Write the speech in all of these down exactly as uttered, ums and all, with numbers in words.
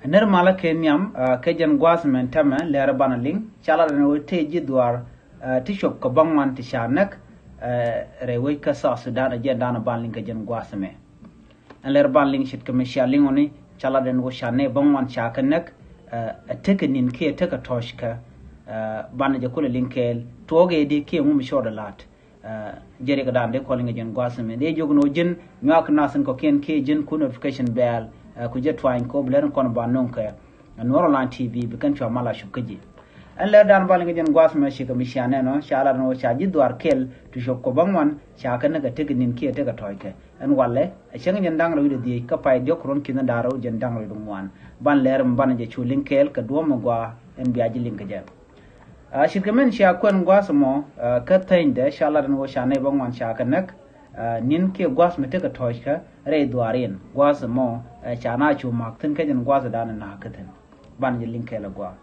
Nɛr malä kɛ nhiam, ah, kɛ jɛn gua̱a̱th mɛn tɛmɛ lɛr banɛ liŋ ca lat ɛn ɣöö tëë ji̱ dhuaar, ah, ti cuɔp kɛ bäŋuan ti ca näk, ah, rɛy wec kä South Sudan, ɛ jɛn danɛ banɛ liŋ kɛ jɛn gua̱a̱th mɛ. Ɛn lɛr banɛ liŋ ce̱tkɛ mi cia liŋ ɣöö ni ca lat ɛn ɣöö ca nɛy bäŋuan ca kɛ näk, ah, ɛ tekɛ ni̱n kiɛ tekɛ tɔ̱ɔ̱c kɛ, ah, banɛ jɛ kulɛ liŋ kɛɛl tuɔɔk ëëdi kiɛ ŋu mi cɔɔdɛ la̱t. Ah, jɛ riɛk dan dee kɔn liŋ kɛ jɛn gua̱a̱th mɛ dee jiök ni ɣöö ji̱n nyuak nath in kɔ̱kiɛn kiɛ ji̱n ku notification bell, ah, ku jɛ tuany kɛ ɣöö bi lɛr in kɔn ba nöŋ kɛ Nuɔr Online T V bi kɛn cua mal a cup kä ji̱. Ɛn lɛr dan ba liŋ kɛ jɛn gua̱a̱th mɛ cikɛ mi cia nɛn ɔ ca lat ni ɣöö ca ji̱ dhuaar kɛl ti cuɔp kɛ bäŋuan ca kɛ näk ɛ tekɛ ni̱n kiɛ tekɛ tɔ̱ɔ̱c kɛ. Ɛn walɛ ɛ cäŋ jɛn da̱ŋ rɛw wi̱cdɛ dhieec kä pay diɔ̱k ruɔ̱n ki̱n da̱ŋ rɛw jɛn da̱ŋ rɛw wi̱cdɛ ŋuan. Ban lɛr mi banɛ jɛ cu liŋ kɛɛl kɛ duɔ̱ɔ̱p mi gɔaa ɛn bia ji̱ liŋ kɛ jɛ. Ah, ce̱tkɛ min cia kuɛn gua̱a̱th ɛmɔ, ah, kä thänydɛ ca lat ɛn ɣöö ca nɛy bäŋuan ca kɛ näk, ah, ni̱n kiɛ gua̱a̱th mi tekɛ tɔ̱ɔ̱c kä rɛy dhuaar in gua̱a̱th ɛmɔ, ah, ca na cu ma̱k thi̱n kä jɛn gua̱a̱th dan in na̱k kä thi̱n. Banɛ jɛ liŋ kɛɛl ɛ gua̱a̱.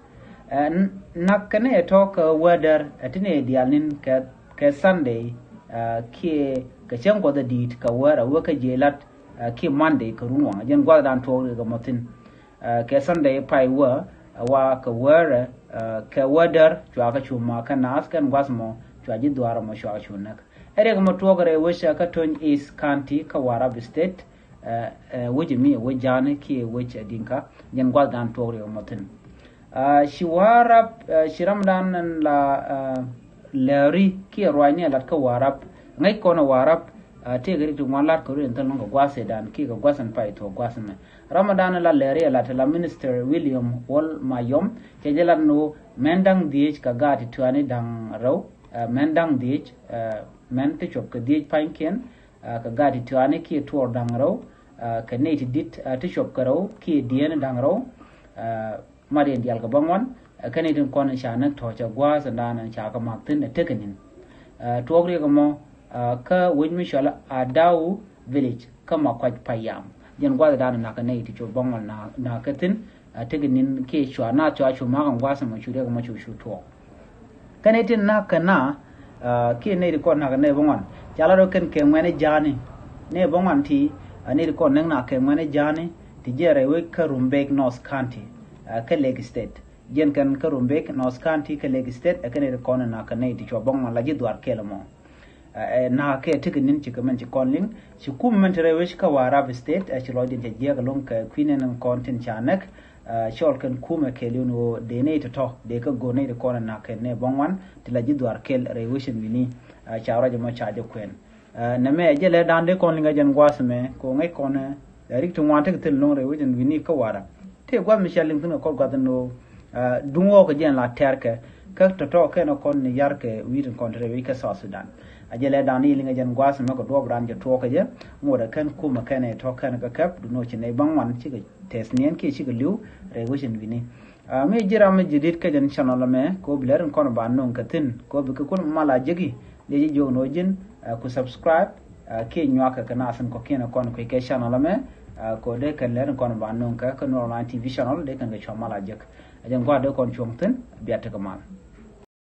Ah, n-, na̱k kɛ nɛy ɛ tɔ̱ kɛ wädär, ah, ti nɛy diaal ni̱n kɛ, kɛ Sunday, ah, kiɛ kɛ cäŋ gua̱th ɛ di̱i̱t kɛ wäär a wee kä jiɛc la̱t, ah, kiɛ Monday kɛ runwaŋ, ɛ jɛn gua̱a̱th dan tuɔɔk riɛk ɛmɔ thi̱n. Ah, kɛ Sunday pay wä, ah, wa kɛ wäär, ah, kɛ wädär cua kɛ cu ma̱k kä naath kɛn gua̱a̱th mɔ cua ji̱ dhuaar mɔ cua kɛ cu näk. Ɛ riɛk mɔ tuɔɔk rɛy wec, ah, kä Tony East County kä Warrap State, ah, ah, wec mi wec Ja̱a̱ni kiɛ wec, ah, Dinka, jɛn gua̱a̱th dan tuɔɔk riɛk mɔ thi̱n. Ah, ci Warrap, ah, ci ram dan la, ah, lääri kiɛ ruacni a lat kä Warrap. Ŋäc kɔn ɛ Warrap, ah, tëëkɛ rik ti ŋuan lat kɛ run in thil lɔ̱ŋ kɛ gua̱a̱th ëëdan kiɛ kɛ gua̱a̱th in pay thuɔ̱k gua̱a̱th ɛmɛ. Ram ëëdan la lääri a lat la Minister William Wol Mayom cɛ jɛ lat ni ɣöö mɛn da̱ŋ dhieec kɛ gaat ti tuani da̱ŋ rɛw, ah, mɛn da̱ŋ dhieec, ah, mɛn ti cuɔp kɛ dhieec pa̱nykiɛn, ah, kɛ gaat ti tuani kiɛ tuɔɔr da̱ŋ rɛw, ah, kɛ nɛy ti di̱t, ah, ti cuɔp kɛ rɛw kiɛ dieen da̱ŋ rɛw, ah, mat yɛn diaal kɛ bäŋuan, ah, kɛn i̱ tin kɔn ca näk tɔ̱ cɛ gua̱a̱th ɛn da̱a̱n ca kɛ ma̱k thi̱n ɛ tekɛ ni̱n. Ah, tuɔɔk riɛk ɛmɔ, ah, kä wec mi cɔl Adau Village kä Makuac Payam. Jɛn gua̱a̱th ɛn da̱a̱n na̱k kɛ nɛy ti cuɔp bäŋuan na̱k, na̱k kɛ thi̱n, ah, tekɛ ni̱n kiɛ cua naath cua cu ma̱k ɛn gua̱a̱th ɛmɔ cu riɛk ɛmɔ cu cu tuɔɔk. Kɛn i̱ tin na̱k kɛ na, ah, kiɛ nɛy ti kɔn na̱k kɛ nɛy bäŋuan. Ca lat rɔ kɛn kɛ ŋuɛ̈ni Ja̱a̱ni. Nɛy bäŋuan ti, ah, nɛy ti kɔn näk na̱k kɛ ŋuɛ̈ni Ja̱a̱ni ti jiɛn rɛy wec kä Rumbek North County, ah, kä Lake State. Jiɛn kɛn kä Rumbek North County kä Lake State, ɛ kɛn nɛy ti kɔn na̱k kɛ nɛy ti cuɔp bäŋuan la ji̱ dhuaar kɛl ɛmɔ. Ah, ɛ na̱k kɛ tekɛ ni̱n cikɛ mɛn ci kɔn liŋ. Ci kum mɛn ti rɛy wec kä Warrap State, ah, ci lɔcdiɛn cɛ jiɛk ɛlɔ̱ŋ kɛ kui̱ nɛn kɔn tin ca näk. Ah, cɔl kɛn kumɛ kɛɛliw ni ɣöö dee nɛy tɔ̱tɔ̱ dee kä go̱o̱r nɛy ti kɔn ɛ na̱k kɛ nɛy bäŋuan ti la ji̱ dhuaar kɛl rɛy wec ɛn wi̱ni. Ah, ca ruac ɛmɔ ca jɛ kuɛn. Ah, nɛmɛ ɛ jɛ lɛ da̱a̱n dee kɔn liŋ ɛ jɛn gua̱a̱th ɛmɛ kɛ ɣöö ŋäc kɔn, ah, rik ti ŋuan tekɛ thil lo̱ŋ rɛy wec ɛn wi̱ni kä Warrap. Tëë gua̱a̱th mi cia liŋ thi̱n kɛ kɔr gua̱th ɛn ɣöö, ah, duŋ ɣɔɔk kɛ jɛn la tɛ̈rkɛ kä tɔ̱tɔ̱ kɛn ɛ kɔn ni yarkɛ wi̱i̱ tin kɔn te rɛy wec kä South Sudan. Ɛ jɛ lɛ da̱a̱n i̱ liŋ ɛ jɛn gua̱a̱th ɛmɛ kɛ duɔ̱ɔ̱p raan jɛ tuɔɔk kɛ jɛ. Ŋot ɛ kɛn kumɛ kɛn ɛ tɔ̱ kɛn kɛ kɛp duno ci nɛy bäŋuan cikɛ tɛth niɛn kiɛ cikɛ li̱w rɛy wec ɛn wi̱ni. Ah, mi ji̱ ram mi ji̱ di̱t kä jɛn channel ɛmɛ kɛ ɣöö bi lɛr in kɔn ba nöŋ kɛ thi̱n kɛ ɣöö bi kɛ kun mal a jeki. Dee ji̱ jiök ni ɣöö ji̱n, ah, ku subscribe, ah, kiɛ nyuak kɛ kɛ naath in kɔ̱kiɛn ɛ kɔn kui̱ kɛ channel ɛmɛ. Ah, kɛ ɣöö dee kɛn lɛr in kɔn ba nöŋ kɛ kä Nuɔr Online T V channel dee kɛn kɛ cua mal a jek. Ɛ jɛn gua̱a̱th dee kɔn cuɔ̱ŋ thi̱n, bia tekɛ mal.